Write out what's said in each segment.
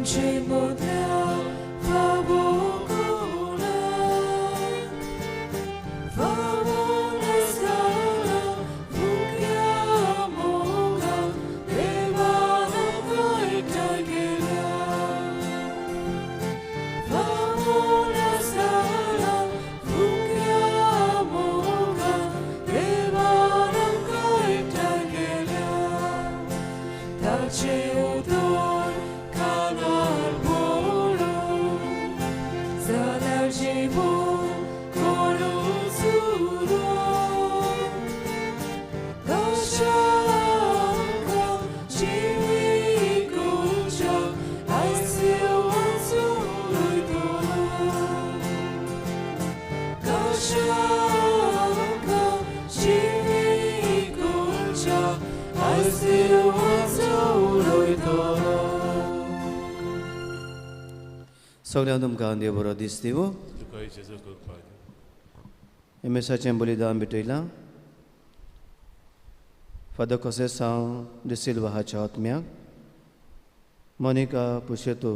आमचे मदल्या फावो कोणाक फावो नासतना फुक्या मोगान देवान आमकां एकठांय केल्या. फावो नासतना फुक्या मोगान देवान आमकां एकठांय केल्या. ताचे उतर कानार पडूं जाल्यार जीवन करूं सुरू. कशा आमकां जिवीत करच्याक आयज देवाचो उलयतलो. कशा आमकां जिवीत करच्याक आयज देवाचो उलयतलो. सगळ्यांक तुमकां देव बरो दीस दिवं. तुकाय जेजू कृपा. मिसाचें बलिदान भेटयलां फादर कोसेसांव डिसिल्वा हाच्या आत्म्याक, मोनिका पुशेतो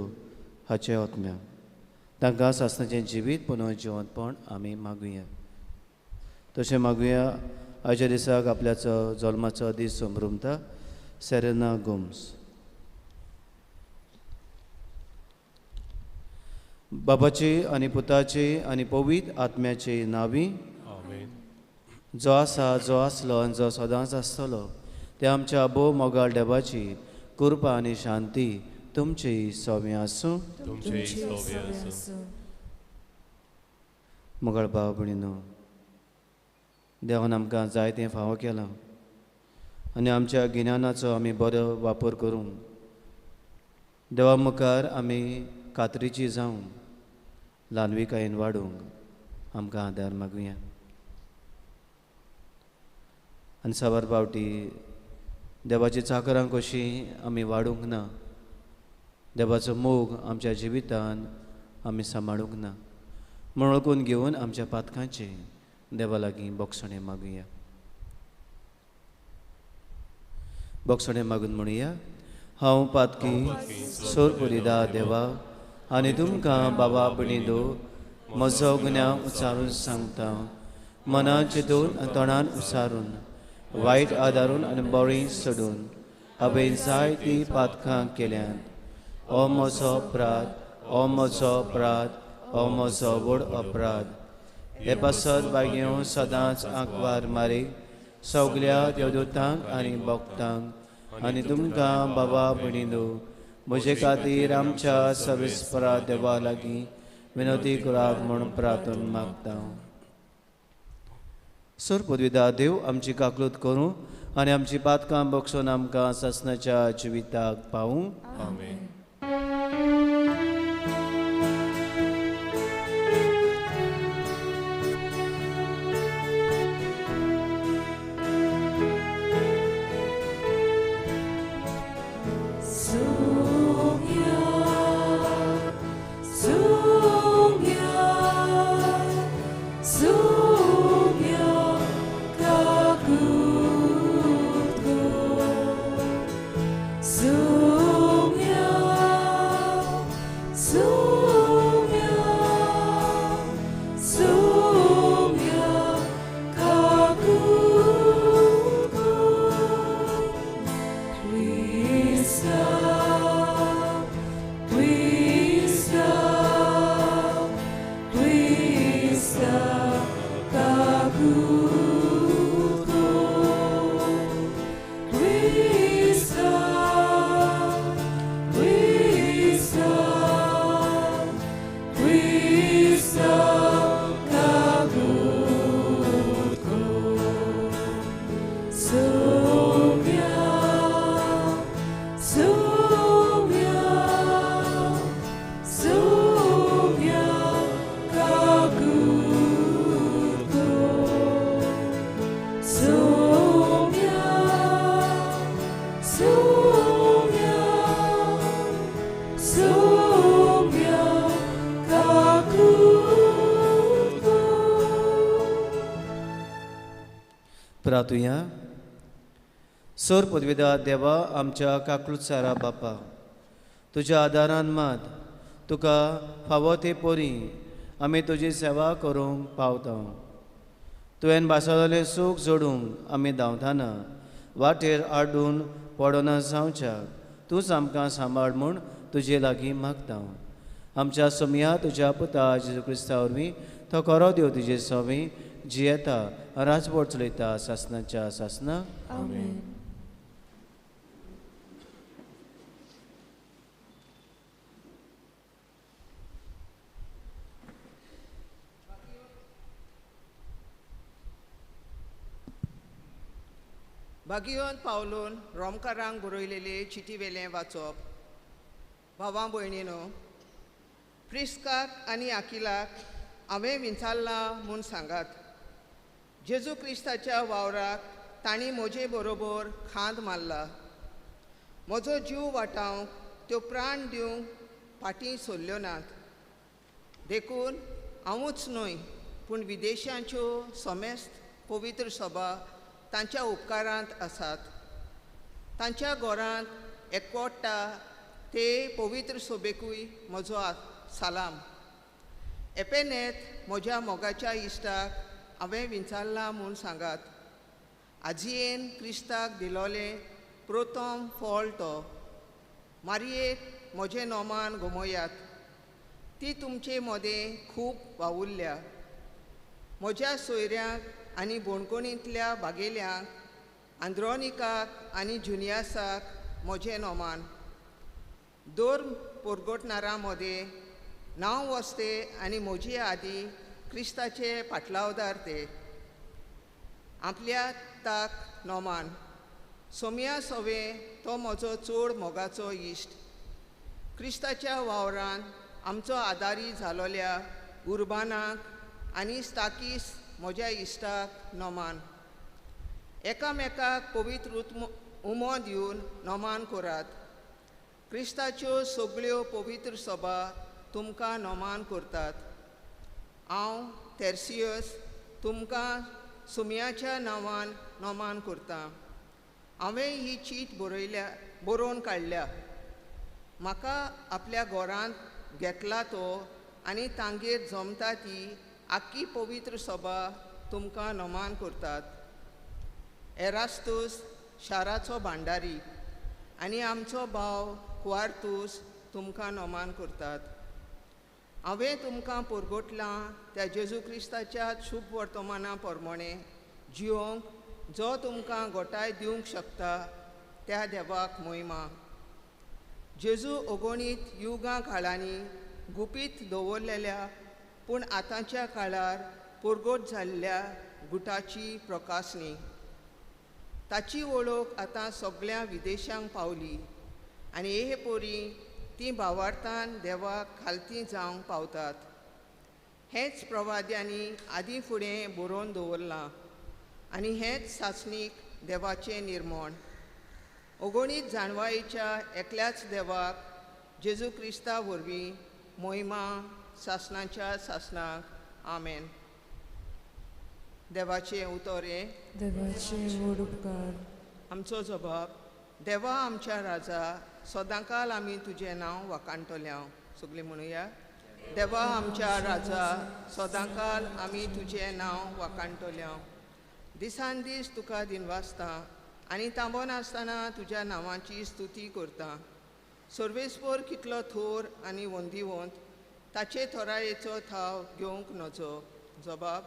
हाच्या आत्म्याक, तांकां सासणाचें जिवीत पुनः जिवंतपण आमी मागुया. तशें मागुया आयच्या दिसाक आपल्याचो जल्माचो दीस संभ्रमता सेरेना गोम्स. बाबाची आनी पुताची आनी पवित्र आत्म्याची नांवी. आमेन. जो आसा, जो आसलो आनी जो सदांच आसतलो ते आमच्या भोव मोगाळ देवाची कृपा आनी शांती तुमची सव्या आसूं. तुमचे सोबे आसूं. मोगाळ भाव भयणीनो, देवान आमकां जायतें फावो केलां आनी आमच्या गिन्यानाचो आमी बरो वापर करूंक देवा मुखार आमी खात्रीची जावं ल्हानविकायेन वाडूंक आमकां आदार मागुया. आनी साबार फावटी देवाची चाकरां कशीं आमी वाडूंक ना, देवाचो मोग आमच्या जिवितान आमी सांबाळूंक ना म्हूण वळखून घेवन आमच्या पातकांचे देवा लागीं बोगसणें मागुया. बोगसणें मागून म्हणुया, हांव पातकी सोरपुरीदा देवा आनी तुमकां बाबा भयणींनो म्हजो गुन्यांव उचारून सांगता. मनान चिंतून आनी तोंडान उचारून, वायट आदारून आनी बरी सोडून हांवें जायतीं पातकां केल्यांत. हो म्हजो अपराध, हो म्हजो अपराध, हो म्हजो व्हड अपराध. हे पासत बागेवन सदांच आंकवार मारीक सगल्या देवदूतांक आनी भक्तांक आनी तुमकां बाबा भयणींनो म्हजे खातीर आमच्या सविस्परा देवा लागीं विनवती करात म्हूण प्रार्थना मागता. सर पदवीदा देव आमची काकलूत करूं आनी आमची पातकां बक्षून आमकां सासणाच्या जिविताक पावूं. आमेन. Sumya, Sumya, Sumya kakutko. Sumya, Sumya, Sumya kakutko. Krista, Krista, Krista, kakutko. Krista, Krista, Krista, kakutko. Sumya, Sumya, Sumya, kakutko. Sumya, Sumya, Sumya, kakutko. प्रातुया. सर पदवीदा देवा, आमच्या काकलुतसारा बापा, तुज्या आदारान मात तुका फावो ते परी आमी तुजी सेवा करूंक पावता. तुवें भासलेलें सूख जोडूंक आमी धांवताना वाटेर आडून पडना जावच्याक तूंच आमकां सांबाळ म्हूण तुजे लागीं मागता. आमच्या सोमया तुज्या पुता जेजू क्रिस्ता वरवीं तो खरो देव तुजे सवी जियेता राजवट चलयता सासनाच्या सासना. आमेन. भागियोन पावलून रोमकारांक बरयलेले चिटी वेलें वाचप. भावां भयणीनो, प्रिस्काक आनी आकिलाक हांवें विचारलां म्हूण सांगात. जेजू क्रिस्ताच्या वावराक तांणी म्हजे बरोबर खांद मारला. म्हजो जीव वाटावंक त्यो प्राण दिवंक फाटीं सरल्यो नात. देखून हांवूच न्हय पूण विदेशांच्यो समेस्त पवित्र सभा तांच्या उपकारांत आसात. तांच्या घरांत एकवटा ते पवित्र सभेकूय म्हजो सलाम. एपेनेत म्हज्या मोगाच्या इश्टाक हांवें विचारलां म्हूण सांगात. आजयेन क्रिस्ताक दिलोलें प्रथम फळ तो. मारयेक म्हजें नोमान गमयात. ती तुमचे मदें खूब वावुरल्या. म्हज्या सोयऱ्यांक आनी बोणकोणींतल्या बागेल्यांक, आंद्रोनिकाक आनी जुनियासाक म्हजें नोमान. दोर पोरगोटणारां मदें नांव वस्ते आनी म्हजे आदी क्रिस्ताचे पाटलावदार ते. आपल्या ताक नोमान. सोमया सवे तो म्हजो चड मोगाचो इश्ट. क्रिस्ताच्या वावरान आमचो आदारी जालोल्या उर्बानाक आनी स्ताकीस म्हज्या इश्टाक नोमान. एकामेकाक पवित्र उमो दिवन नोमान करात. क्रिस्ताच्यो सगळ्यो पवित्र सभा तुमकां नोमान करतात. हांव तेर्सियस तुमकां सुमयाच्या नांवान नोमान करतां. हांवें ही चीट बरयल्या बरोवन काडल्या. म्हाका आपल्या घरांत घेतला तो आनी तांगेर जमता ती आख्खी पवित्र सभा तुमकां नोमान करतात. एरास्तूस शाराचो भांडारी आनी आमचो भाव कुवार्तूस तुमकां नोमान करतात. हांवें तुमकां परगटलां त्या जेजू क्रिस्ताच्या शुभ वर्तमाना प्रमाणें जियोंक जो तुमकां गोटाय दिवंक शकता त्या देवाक मोहिमा. जेजू अगणीत युगां काळांनी गुपीत दवरलेल्या पूण आतांच्या काळार परगट जाल्ल्या गुटाची प्रकाशणी. ताची वळख आतां सगळ्या विदेशांक पावली आनी हे पोरी तीं भावार्थान देवाक खालती जावंक पावतात. हेंच प्रवाद्यांनी आदीं फुडें बरोवन दवरलां आनी हेंच सासणीक देवाचें निर्मण. अगणीत जाणवायेच्या एकल्याच देवाक जेजू क्रिस्ता वरवीं मोहिमा सासणाच्या सासणाक. आमेन. देवाचें उतर हें. देवाचे व्हड उपकार. आमचो जबाब. देवा आमच्या राजा, सदांकाल आमी तुजें नांव वाखाणटले. सगळीं म्हणुया. देवा आमच्या राजा, सदांकाल आमी तुजें नांव वाखाणटले. दिसान दीस तुका दिनवासता आनी तांबो नासतना तुज्या नांवाची स्तुती करता. सर्वेस्पोर कितलो थोर आनी वंदीवंत, ताचे थोरायेचो थाव घेवंक नजो. जबाब.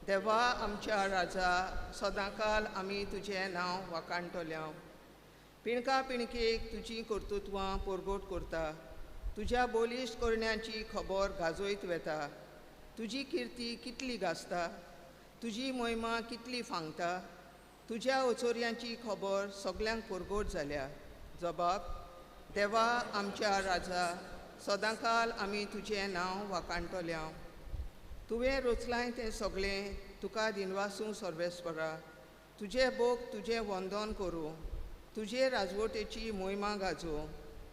देवा आमच्या राजा, सदांकाल आमी तुजें नांव वाखाणटले. पिणका पिणकेक तुजी कर्तृत्वां परगट करता. तुज्या बलिश्ट करण्याची खबर गाजयत वेता. तुजी किर्ती कितली गाजता, तुजी मोहिमा कितली फांगता. तुज्या ओचोर्यांची खबर सगल्यांक परगट जाल्या. जबाब. देवा आमच्या राजा, सदांकाल आमी तुजें नांव वाखाणटले. तुवें रचलाय तें सगळें तुका दिनवासूं सर्वेस्परा. तुजें भोग तुजें वंदन करूं, तुजे राजवटेची मोहिमा गाजोवं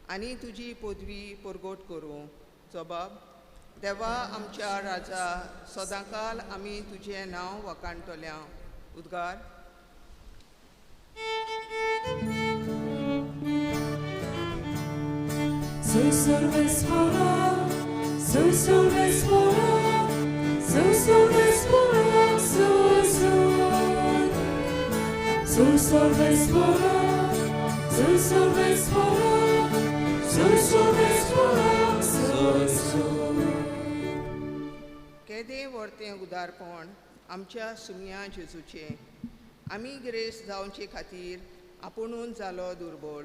आनी तुजी पदवी परगट करूं. जबाब. देवा आमच्या राजा, सदांकाल आमी तुजें नांव वाखाणटले. उद्गार. केदें व्हडतें उदारपण आमच्या सुम्या जेजूचें, आमी गिरेस्त जावचे खातीर आपुणून जालो दुर्बळ.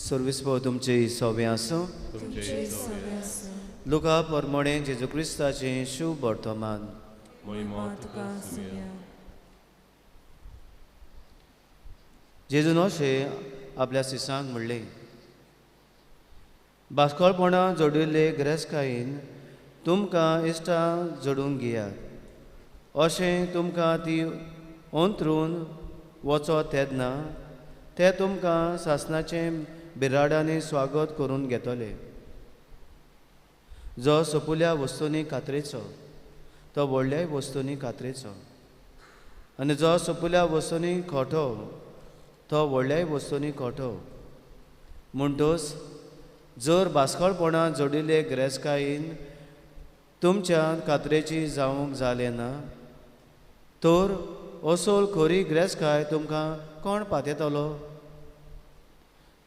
सर्वीस भाव तुमचे सोबें आसूं. लुका परमोणें जेजू क्रिस्ताचें शुभ वर्तमान. जेजून अशें आपल्या शिसांक म्हणलें, बास्कळपणां जोडिल्ले गिरेस्तकायेन तुमकां इश्टां जोडून घेयात, अशें तुमकां ती अंतरून वचो तेन्ना ते तुमकां सासणाचें बिराडांनी स्वागत करून घेतले. जो सोपुल्या वस्तूंनी कातरेचो तो व्हडल्याय वस्तूंनी कातरेचो, आनी जो सोपुल्या वस्तूंनी खोटो तो व्हडल्याय वस्तूंनी खोटो. म्हणटच जर बास्कळपणां जोडिल्ले गिरेस्तकायेन तुमच्यान कातरेची जावंक जालें ना तर असोल खरी गिरेस्तकाय तुमकां कोण पातयतलो?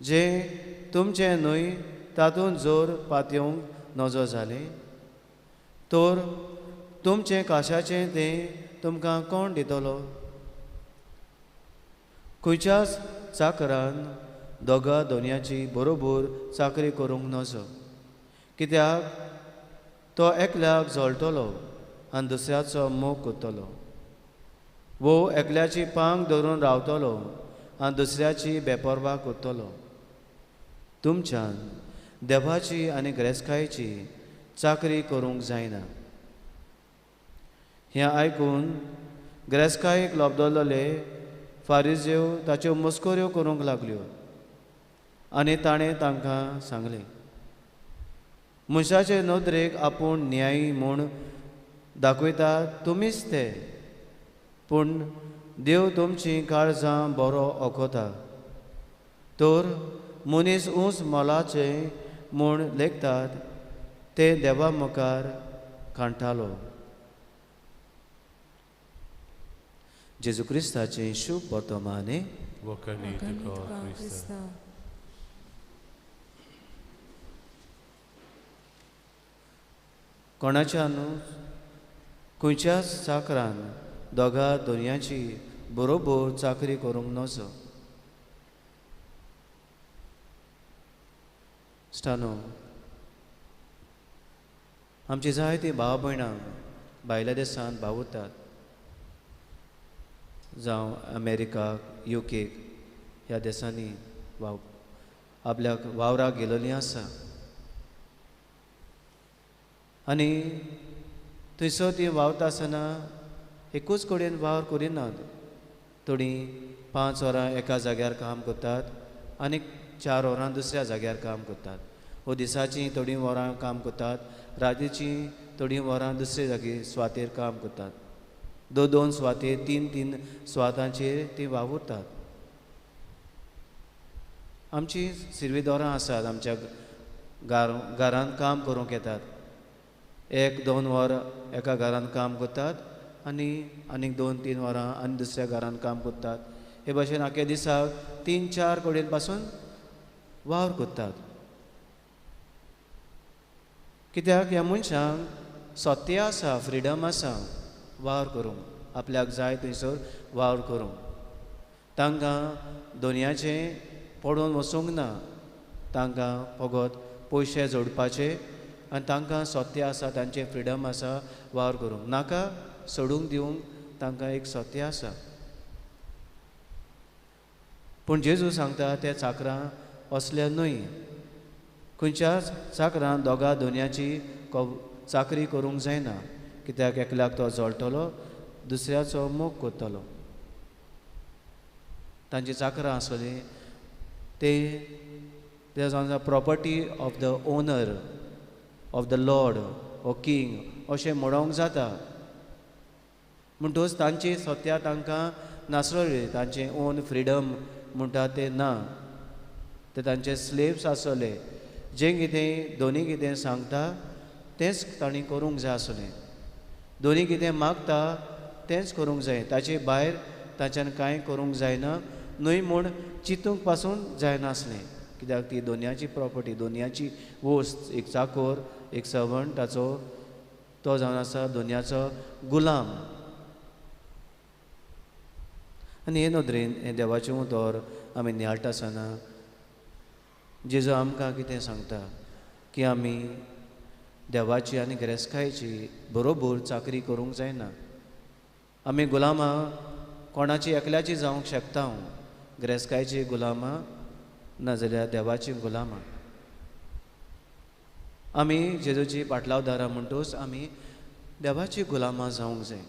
जें तुमचें न्हय तातूंत जर पातयेवंक नजो जालें तर तुमचें काशाचें तें तुमकां कोण दितलो? खंयच्याच चाकरान दोगा दोनयाची बरोबर चाकरी करूंक नजो, कित्याक तो एकल्याक जळटलो आनी दुसऱ्याचो मोग करतलो, वो एकल्याची पांग धरून रावतलो आनी दुसऱ्याची बेपर्वा करतलो. तुमच्यान देवाची आनी गिरेस्तकायेची चाकरी करूंक जायना. हें आयकून गिरेस्तकायेक लबदलेले फारिज्यो ताच्यो मस्कऱ्यो करूंक लागल्यो आनी ताणें तांकां सांगलें, मनशाचे नदरेक आपूण न्यायी म्हूण दाखयता तुमीच ते, पूण देव तुमचीं काळजां बरो ओखता. तर मनीस ऊंच मोलाचे म्हूण लेखतात ते देवा मुखार कांठालो. जेजू क्रिस्ताचें शुभ वर्तमाने. कोणाच्या न्हू खंयच्याच चाकरान दोगा दोनयाची बरोबर चाकरी करूंक नजो. इश्टांनो, आमची जायतीं भाव भयणां भायल्या देशांत भावतात, जावं अमेरिका, युकेक ह्या देशांनी वाव आपल्याक वावराक गेलेलीं आसा आनी थंयसर ती वावता आसतना एकूच कडेन वावर करिनात. थोडीं 5 वरां एका जाग्यार काम करतात आनी 4 वरां दुसऱ्या जाग्यार काम करतात, वो दिसाचीं थोडीं वरां काम करतात, रातीचीं थोडीं वरां दुसरे जागे सुवातेर काम करतात. 2-2 सुवातेर, 3-3 सुवातांचेर ती वावुरतात. आमची सिर्विदोरां आसात, आमच्या घरांत काम करूंक येतात. 1-2 वर एका घरांत काम करतात आनी आनीक 2-3 वरां आनी दुसऱ्या घरांत काम करतात. हे भाशेन आख्या दिसाक 3-4 कडेन पासून वावर करतात. कित्याक ह्या मनशांक सत्य आसा, फ्रिडम आसा वावर करूंक, आपल्याक जाय थंयसर वावर करूंक. तांकां दोनयाचें पडून वचूंक ना, तांकां फकत पयशे जोडपाचे आनी तांकां सत्य आसा, तांचें फ्रिडम आसा वावर करूंक, नाका सोडूंक दिवंक तांकां एक सत्य आसा. पूण जेजू सांगता त्या चाकरां असल्या न्हय, खंयच्याच चाकरां दोगा दोनयाची चाकरी करूंक जायना. कित्याक एकल्याक तो जळटलो, दुसऱ्याचो मोग करतलो. तांची चाकरां आसली ते जावन property of the owner of the lord or king अशें म्हणोंक जाता. म्हणटकच तांची सत्या तांकां नासलेली, तांचें ओन फ्रिडम म्हणटा तें ना, ते तांचे स्लेव्स आसले. जें कितें दोनी कितें सांगता तेंच तांणी करूंक जाय आसलें, दोनी कितें मागता तेंच करूंक जाय, ताचे भायर ताच्यान कांय करूंक जायना न्हय म्हूण चिंतूंक पासून जायनासलें. कित्याक ती दोनयाची प्रॉपर्टी, दोनयाची वस्त, एक चाकोर एक सवण, ताचो तो जावन आसा दोनयाचो गुलाम. आनी हे नदरेन हें देवाचें उतर आमी नियाळटा आसतना जेजू आमकां कितें सांगता की आमी देवाची आनी गिरेस्तकायेची बरोबर चाकरी करूंक जायना. आमी गुलामां कोणाची एकल्याची जावंक शकता, गिरेस्तकायेची गुलामां नाजाल्यार देवाची गुलामां. आमी जेजूची पाटलावदारां म्हणटूच आमी देवाची गुलामां जावंक जाय.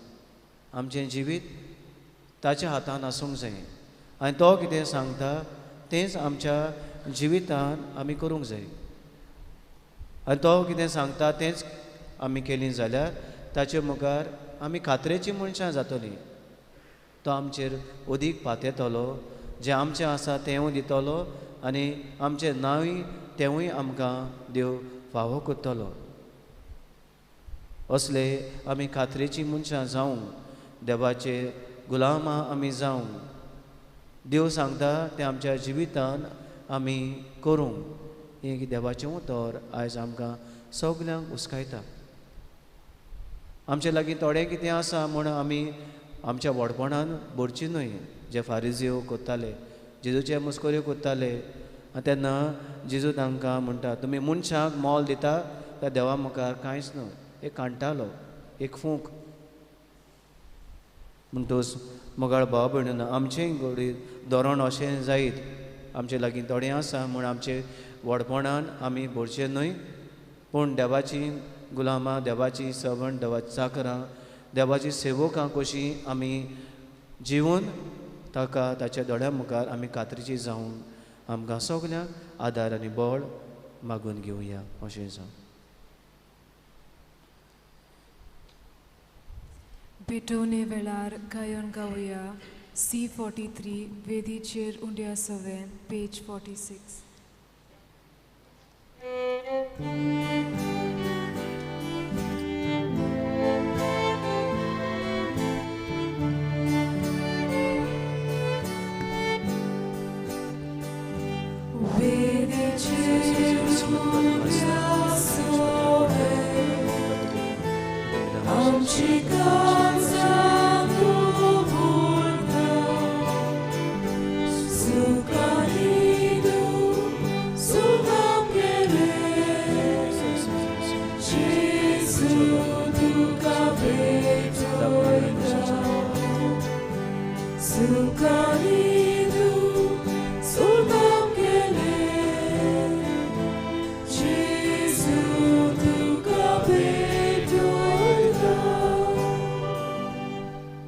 आमचें जिवीत ताच्या हातान आसूंक जाय आनी तो कितें सांगता तेंच आमच्या जिवितान आमी करूंक जाय. आनी तो कितें सांगता तेंच आमी केलीं जाल्यार ताचे मुखार आमी खात्रेचीं मनशां जातलीं. तो आमचेर अदीक पातेतलो, जें आमचें आसा तेंवूय दितलो आनी आमचें नांवूय तेंवूय आमकां देव फावो करतलो. असले आमी खात्रेचीं मनशां जावंक, देवाचे गुलामां आमी जावंक, देव सांगता तें आमच्या जिवितान आमी करूंक. हें देवाचें उतर आयज आमकां सगल्यांक उस्कायता. आमचे लागीं थोडें कितें आसा म्हूण आमी आमच्या व्हडपणान भरची न्हय, जे फारिजियो करताले, जेजूचे मस्कऱ्यो करताले. आनी तेन्ना जेजू तांकां म्हणटा, तुमी मनशाक मोल दिता त्या देवा मुखार कांयच न्हय, एक कांटालो, एक फूंक. म्हणटूच मोगाळ भाव भयणीन आमचें घडये धोरण अशें जायत, आमचे लागीं थोडें आसा म्हूण आमचे व्हडपणान आमी भरचें न्हय, पूण देवाची गुलामां, देवाची सवण, देवाची चाकरां, देवाची सेवकां कशीं आमी जिवन ताका ताच्या दोळ्या मुखार आमी खात्रीची जावन आमकां सगल्यांक आदार आनी बळ मागून घेवया अशें जावं. भेटवणे वेळार गायन गावया C43 वेदीचेर उंड्या सवें पेज 46.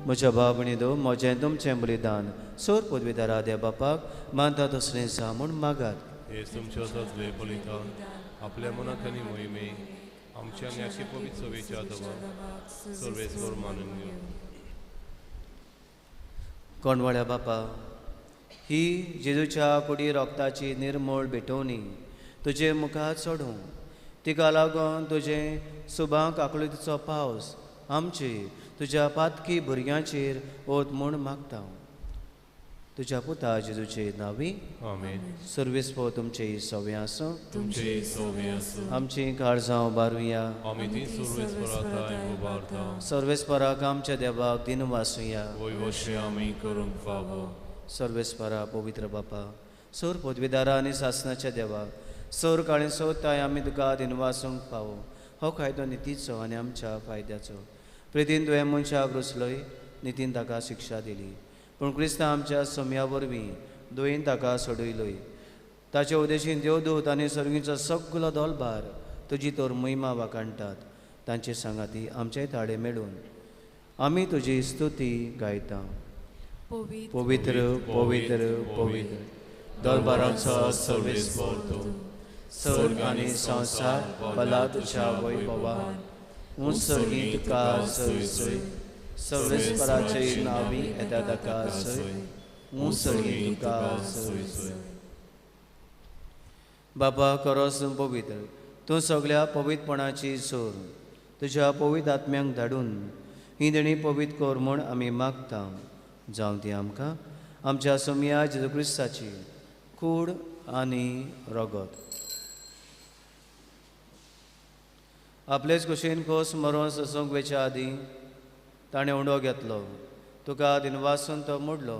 म्हज्या भाव भयणींनो, म्हजें तुमचें बलिदान सोर पदवीदारा देव बापाक मानता तसलें जावं म्हूण मागात. हे तुमच्या सजले बलिदान आपल्या मनाक आनी मोहिमे आमच्या आनी अशी पवित्र सभेच्या देवाक सर्वेस्पर मानून घेवं. कोणवाळ्या बापा, ही जेजूच्या कुडी रोगताची निर्मूळ भेटवणी तुजे मुखार चडूं, तिका लागून तुजें सुबांक आकळीचो पावस आमचे तुज्या पातकी भुरग्यांचेर वत म्हूण मागता. तुज्या पुता जेजूचे नांवी आमेन. सर्वेस्पर तुमचे सवे आसूं, तुमचे सवे आसूं. आमची काळजां उबारुया, आमी ती सर्वेस्परा उबारता. सर्वेस्पराक आमच्या देवाक दिनवासुया, वयवशे आमी करूंक फावो. सर्वेस्परा पवित्र बापा, सोर पदवीदारा आनी सासनाच्या देवा, सोर काळी सोदताय आमी तुका दिनवासूंक फावो. हो कायदो नितीचो आनी आमच्या फायद्याचो. प्रितीन तुवें मनशाक रुचलोय, नितीन ताका शिक्षा दिली, पूण क्रिस्तांव आमच्या सोम्या वरवीं दुयेन ताका सोडयलोय. ताचे उद्देशीन देवदूत आनी सर्गीचो सगलो दोलभार तुजी तर महिमा वाखाणटात. तांचे सांगाती आमचे ताळे मेळून आमी तुजी स्तुती गायता. पवित्र पवित्र पवित्र दरबाराचो सर्वेस्पर तूं, स्वर्ग आनी संवसार भला तुज्या वैभवान. उंच तुका सय सय, सर्वेस्पराचे नांवी येता ताका सय, उंच तुका सय सय. बाबा करोस तूं पवित्र, तूं सगळ्या पवित्रपणाची सोर. तुज्या पवित्र आत्म्यांक धाडून ही देणी पवित्र कर म्हूण आमी मागता. जावं ती आमकां आमच्या सोमया जेजू क्रिस्ताची कूड आनी रगत. आपलेच कुशीन खोस मरोन सोसूंक वेच्या आदीं ताणें उंडो घेतलो, तुका दिनवासून तो मोडलो,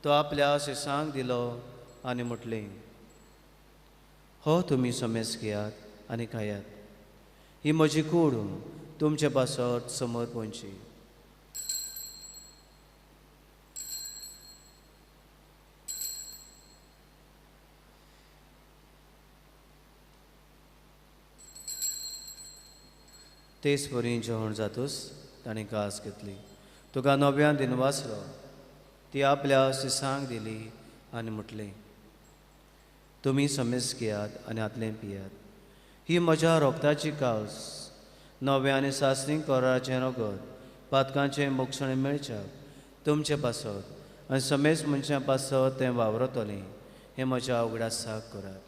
तो आपल्या शिसांक दिलो आनी म्हटलें, हो तुमी समेस घेयात आनी खायात, ही म्हजी कूड तुमचे पासत समोर पोंची. तेच परी जेवण जातूच ताणें कास घेतली, तुका नव्यान दिनवासलो, ती आपल्या शिसांक दिली आनी म्हटलें, तुमी समेस घेयात आनी हातलें पियात, ही म्हज्या रोगताची कास, नव्या आनी सासणी कराराचें रगत, पातकांचें मोक्षणें मेळच्याक तुमचे पासत आनी समेस मनशां पासत तें वावरतलें, हें म्हज्या उगडासाक करात.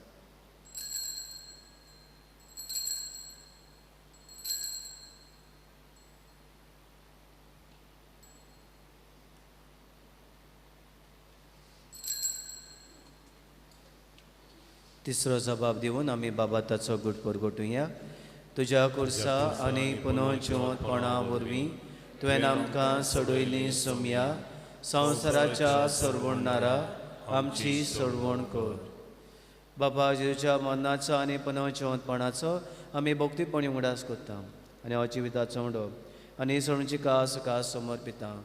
तिसरो जबाब दिवन आमी बाबा ताचो गुट परगटुया. तुज्या कुर्सा आनी पुनर्जिवंतपणा वरवीं तुवें आमकां सोडयली सोमया, संवसाराच्या सोडवणणारा आमची सोडवण कर. बाबा जेजूच्या मरणाचो आनी पुनर्जिवंतपणाचो आमी भक्तीपणी उगडास करता आनी हो जिविताचो उडो आनी सोडूची कास कास समर्पिता.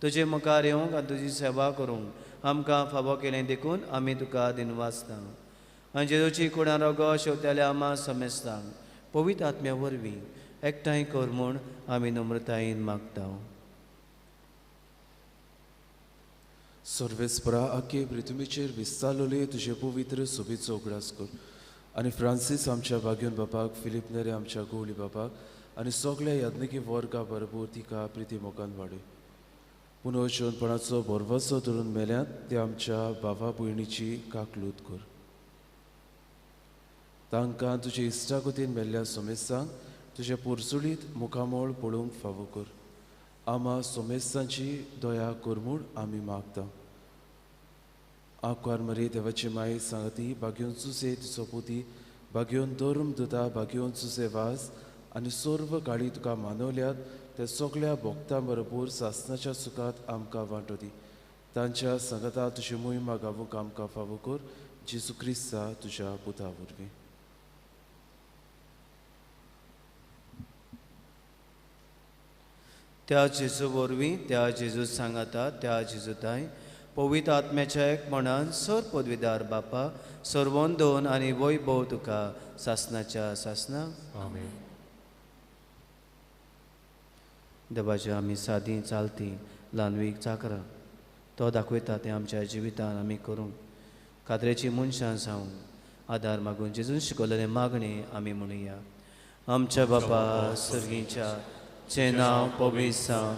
तुजे मुखार येवंक आनी तुजी सेवा करूंक आमकां फावो केलें देखून आमी तुका दिनवासता. आनी जेजूची कुडां रोगो शेवत्याल्या आमा समेस्तांक पवित्र आत्म्या वरवीं एकठांय कर म्हूण आमी नम्रतायेन मागता. सर्वेस्परा आखे पृथ्वीचेर विस्तारलेले तुजे पवित्र सोबीचो उगडास कर आनी फ्रांसीस आमच्या बाग्योन बापाक, फिलीप नेरे आमच्या गोवली बापाक आनी सगळ्या याज्ञिकी वर्गा बरोबर तिका प्रिती मोगान वाडय. पुनर्जिवंतपणाचो भरवसो धरून मेल्यात ते आमच्या भावा भयणीची काकलूत कर. तांकां तुजे इश्टागतीन मेल्ल्या सोमेस्तांक तुजे पोरसुडीत मुखामळ पळोवंक फावो कर. आमा सोमेस्तांची दया कर म्हूण आमी मागता. आंकवार मरे देवाची माये सांगती, बागेवन सुसे तिचो पुती, बागेवन धर्म दुता, बागेवन सुसे वास आनी सर्व गाडी तुका मानवल्यात ते सगळ्या भोक्तां बरोबर सासनाच्या सुखांत आमकां वांटो दी. तांच्या सांगाता तुजी मोहिमा गावूंक आमकां फावो कर, जेजू क्रिस्ता तुज्या पुता वरवीं. त्या जेजू वरवीं, त्या जेजू सांगाता, त्या जेजूताय पवित्र आत्म्याच्या एक मनान सर पदवीदार बापा सर्वोन आनी वैभव तुका सासनाच्या सासना. आमेन. देवाची आमी सादी चालती ल्हानवीक चाकरां तो दाखयता तें आमच्या जिवितान आमी करूंक खात्रेची मनशां जावंक आदार मागून जेजून शिकवलेलें मागणें आमी म्हणुया. आमच्या बापा सर्गीच्या, चें नांव पवित्र जावं,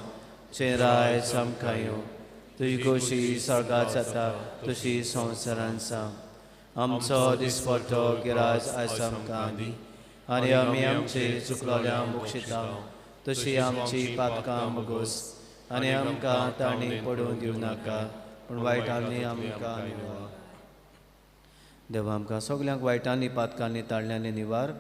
चें रायज आमकां येवं, तुजी खोशी स्वर्गांत जाता तशी संवसारांत जावं. आमचो दिसपट्टो गिराज आयज आमकां दी आनी आमी आमचे चुकलोल्या मोक्षिता तशी आमची पातकां मोगोस आनी आमकां ताणी पडून दिवं नाका, पूण वायटांनी आमकां निवार. देवा आमकां सगल्यांक वायटांनी पातकांनी ताळ्यांनी निवार.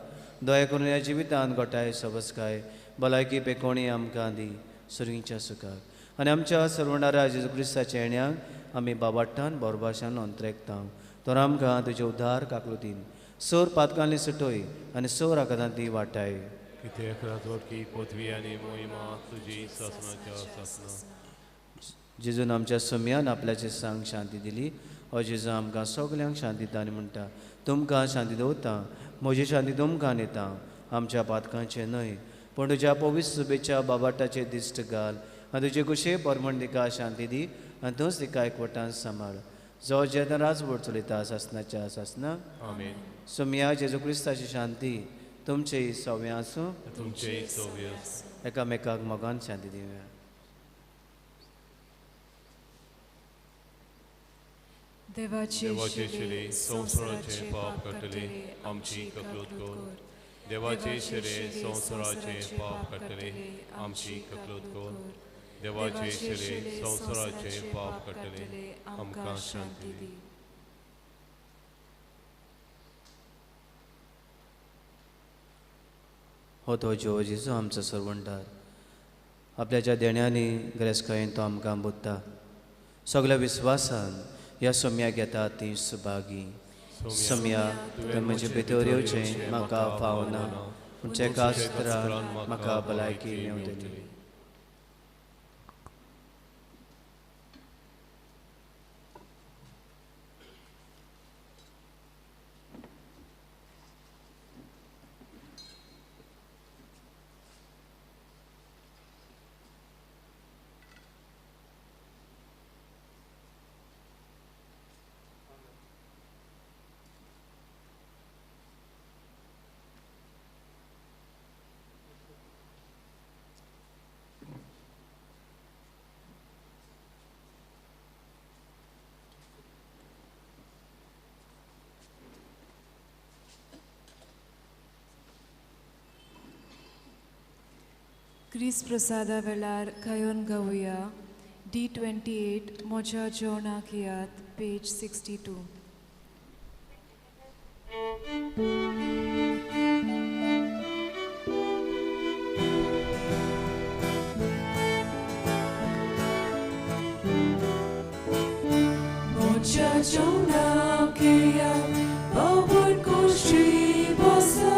दया करून ह्या जिवितांत गोठाय सबसकाय भलायकी पेकोणी आमकां दी सुरींच्या सुखाक आनी आमच्या सर्वणारा जेजू क्रिस्ताच्या येण्याक आमी बाबाट्टान बोरभाशान अंतरेकता. तर आमकां तुजे उद्धार काकलुतीन सोर पातकांनी सुटोय आनी सोर आकारांतली वाटाय. जेजून आमच्या सुम्यान आपल्याचे सांग शांती दिली. हो जेजू आमकां सगल्यांक शांती दिता आनी म्हणटा, तुमकां शांती दवरता, म्हजी शांती तुमकां दिता, आमच्या पातकांचें न्हय पूण तुज्या पवित्र सुबेच्या बाबाटाचे दिश्ट घाल आनी तुजे कुशे परमण तिका शांती दी आनी तूंच तिका एकवटान सांबाळ जो जेन्ना राजवट चलयता सासनाच्या सासना. आमेन. सोमया जेजू क्रिस्ताची शांती तुमचे सव्या आसूं. तुमचे सव्य आसूं. एकामेकाक मोगान शांती दिवया. देवाचे शिरे संवसाराचे पाप काडटले आमची ककलूत कर. देवाचे शिरे संवसाराचे पाप काडटले आमची ककलूत कर. देवाचे शिरे संवसाराचे पाप काडटले आमकां शांती दी. हो तो जिओ जेजू आमचो सरवणदार आपल्याच्या देण्यांनी गिरेस्तकायेन तो आमकां बुदता. सगल्या विस्वासान ह्या सोम्याक येता ती सुभागी. सोम्या तुवें म्हजे भितर येवचें म्हाका फावना, पूण एका सुत्रान म्हाका भलायकी मेवतली. क्रिस्त प्रसादा वेळार गायोन गावया D28 म्हज्या जेवणाक याद पेज 62. म्हज्या जेवणाक याद बाबूर कुशी बसा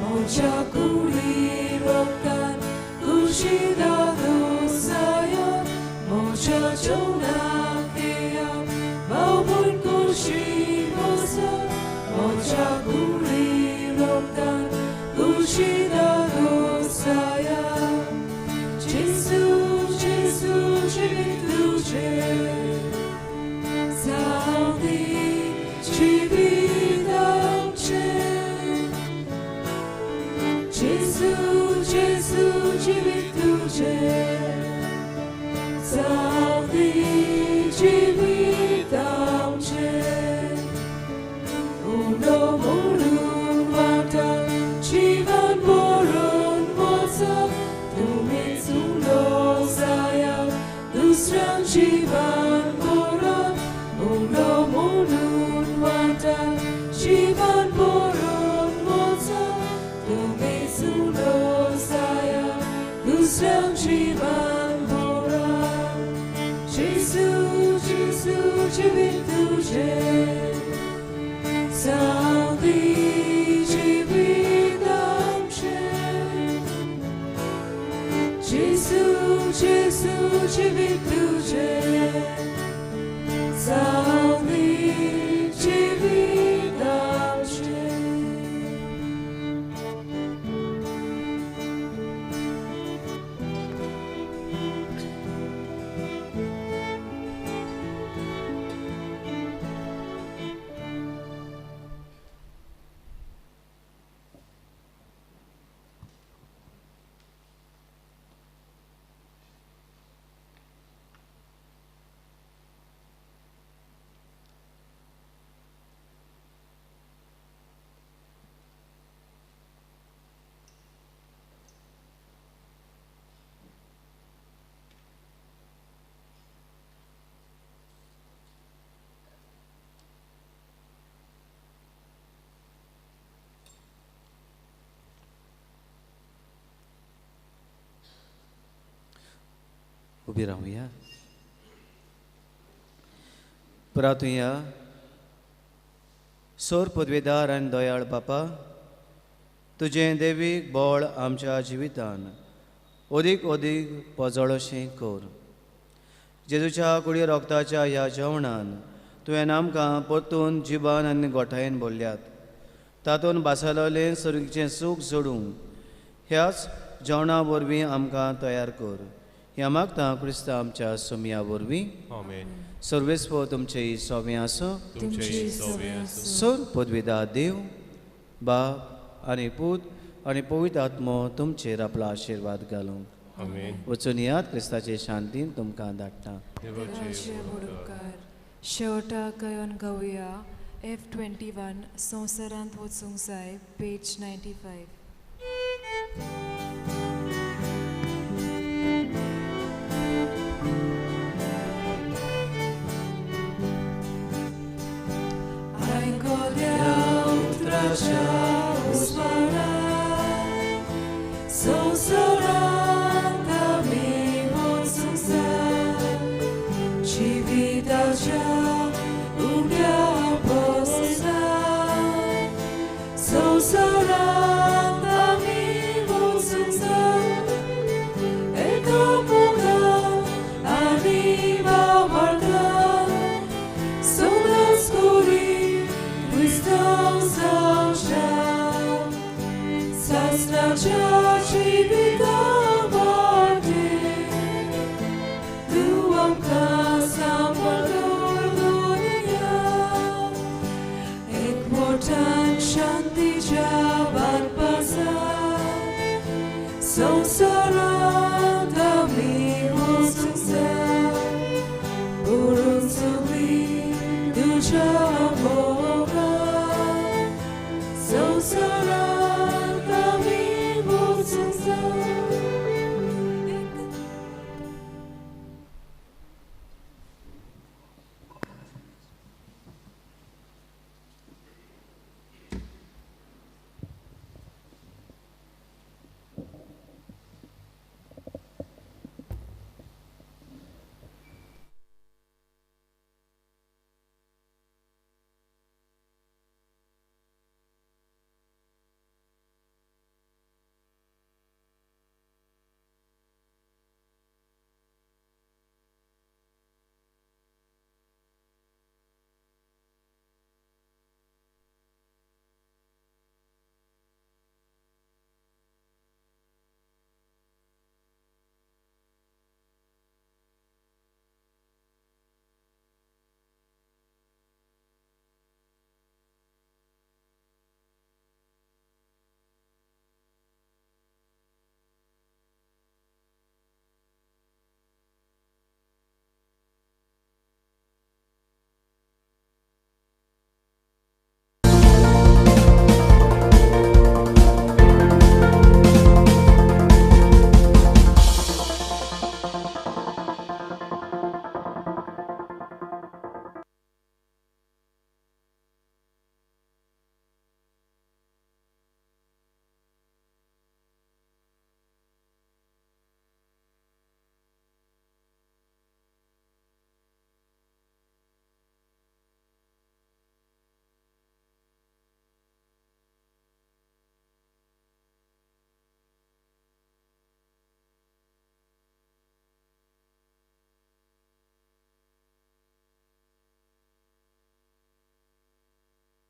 म्हज्या कुडी रोगतान कुशी दादोसाया म्हज्या जेवणाक याद बाबूर कुशी बसा म्हज्या कुडी रोगतान कुशी दादोसाया. जेजू जेजू जिवीत तुजें जावं दी जिवीत आमचें. जेजू जेजू जिवीत तुजें जावं दी जिवीत आमचें. उलो म्हणून वाटा जिवन बरोवन वचा तुमीच उलो जाया दुसऱ्यांक जिवन बरोवन. उलो म्हणून वाटा जिवन बरोवन वचा तुमीच उलो जाया दुसऱ्यांक जिवन बरोवन. जेजू जेजू जिवीत तुजें जावं दी जिवीत आमचें. जेजू जेजू जिवीत तुजें जावं दी जिवीत आमचें. उबी रावया. प्रातुया सोर पदवेदार आनी दयाळ बापा, तुजें देवीक बळ आमच्या जिवितान अदीक अदीक पजळशें कर. जेजूच्या कुडी रोगताच्या ह्या जेवणान तुवें आमकां परतून जिबान आनी गोठायेन भरल्यात. तातूंत भासालोलें सर्गीचें सूख जोडूंक ह्याच जेवणा वरवीं आमकां तयार कर. ह्या मागता क्रिस्ता आमच्या सोमया वरवीं. आमेन. सर्वेस्व तुमचे सोवे आसो. तुमचेय सवे आसूं. सर पदवीदा देव बाप आनी पूत आनी पवित्र आत्मो तुमचेर आपलो आशिर्वाद घालूं. आमेन. वचून यात क्रिस्ताचे शांतीन तुमकां धाडटा. देवाचे उपकार. शेवटाक गायन गावया F21 संवसारांत वचूंक जाय, पेज 95. आयकल्या उतराच्या उजवाडा संवसारांत आमी वचूंक जाय, जिविताच्या उब्या पोसता संवसारांत आमी वचूंक जाय, एका मोगान आनी वावरता सदांच करी क्रिस्तांव जावच्या सासणाच्या जिविता वाटेर तूं आमकां